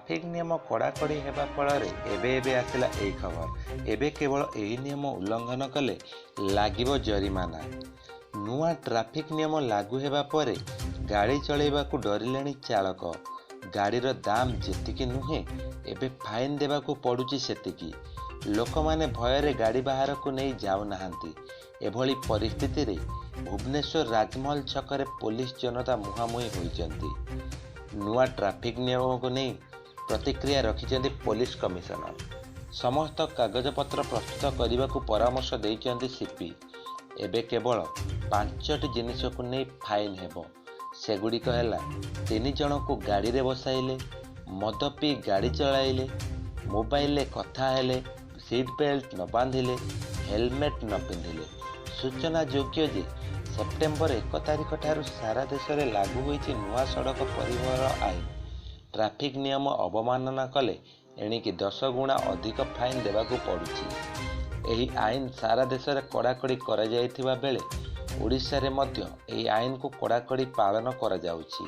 Traffic ନିୟମ କଡ଼ାକଡ଼ି ହେବା ଫଳରେ ଏବେ ଏବେ ଆସିଲା ଏହି ଖବର। ଏବେ କେବଳ ଏହି ନିୟମ ଉଲ୍ଲଂଘନ କଲେ ଲାଗିବ ଜରିମାନା। ନୂଆ ଟ୍ରାଫିକ୍ ନିୟମ ଲାଗୁ ହେବା ପରେ ଗାଡ଼ି ଚଳାଇବାକୁ ଡରିଲେଣି ଚାଳକ। ଗାଡ଼ିର ଦାମ୍ ଯେତିକି ନୁହେଁ, ଏବେ ଫାଇନ୍ ଦେବାକୁ ପଡ଼ୁଛି ସେତିକି। ଲୋକମାନେ ଭୟରେ ଗାଡ଼ି ବାହାରକୁ ନେଇ ଯାଉନାହାନ୍ତି। ଏଭଳି ପରିସ୍ଥିତିରେ ଭୁବନେଶ୍ୱର ରାଜମହଲ ଛକରେ ପୋଲିସ ଜନତା ମୁହାଁମୁହିଁ ହୋଇଛନ୍ତି। ନୂଆ ଟ୍ରାଫିକ୍ ନିୟମକୁ ନେଇ ପ୍ରତିକ୍ରିୟା ରଖିଛନ୍ତି ପୋଲିସ କମିଶନର। ସମସ୍ତ କାଗଜପତ୍ର ପ୍ରସ୍ତୁତ କରିବାକୁ ପରାମର୍ଶ ଦେଇଛନ୍ତି ସିପି। ଏବେ କେବଳ 5ଟି ଜିନିଷକୁ ନେଇ ଫାଇନ୍ ହେବ। ସେଗୁଡ଼ିକ ହେଲା 3 ଜଣଙ୍କୁ ଗାଡ଼ିରେ ବସାଇଲେ, ମଦ ପିଇ ଗାଡ଼ି ଚଳାଇଲେ, ମୋବାଇଲରେ କଥା ହେଲେ, ସିଟ୍ ବେଲ୍ଟ ନ ବାନ୍ଧିଲେ, ହେଲମେଟ୍ ନ ପିନ୍ଧିଲେ। ସୂଚନାଯୋଗ୍ୟ ଯେ ସେପ୍ଟେମ୍ବର 1 ତାରିଖଠାରୁ ସାରା ଦେଶରେ ଲାଗୁ ହୋଇଛି ନୂଆ ସଡ଼କ ପରିବହନ ଆଇନ। ଟ୍ରାଫିକ୍ ନିୟମ ଅବମାନନା କଲେ ଏଣିକି 10 ଗୁଣା ଅଧିକ ଫାଇନ୍ ଦେବାକୁ ପଡ଼ୁଛି। ଏହି ଆଇନ ସାରା ଦେଶରେ କଡ଼ାକଡ଼ି କରାଯାଇଥିବା ବେଳେ ଓଡ଼ିଶାରେ ମଧ୍ୟ ଏହି ଆଇନକୁ କଡ଼ାକଡ଼ି ପାଳନ କରାଯାଉଛି।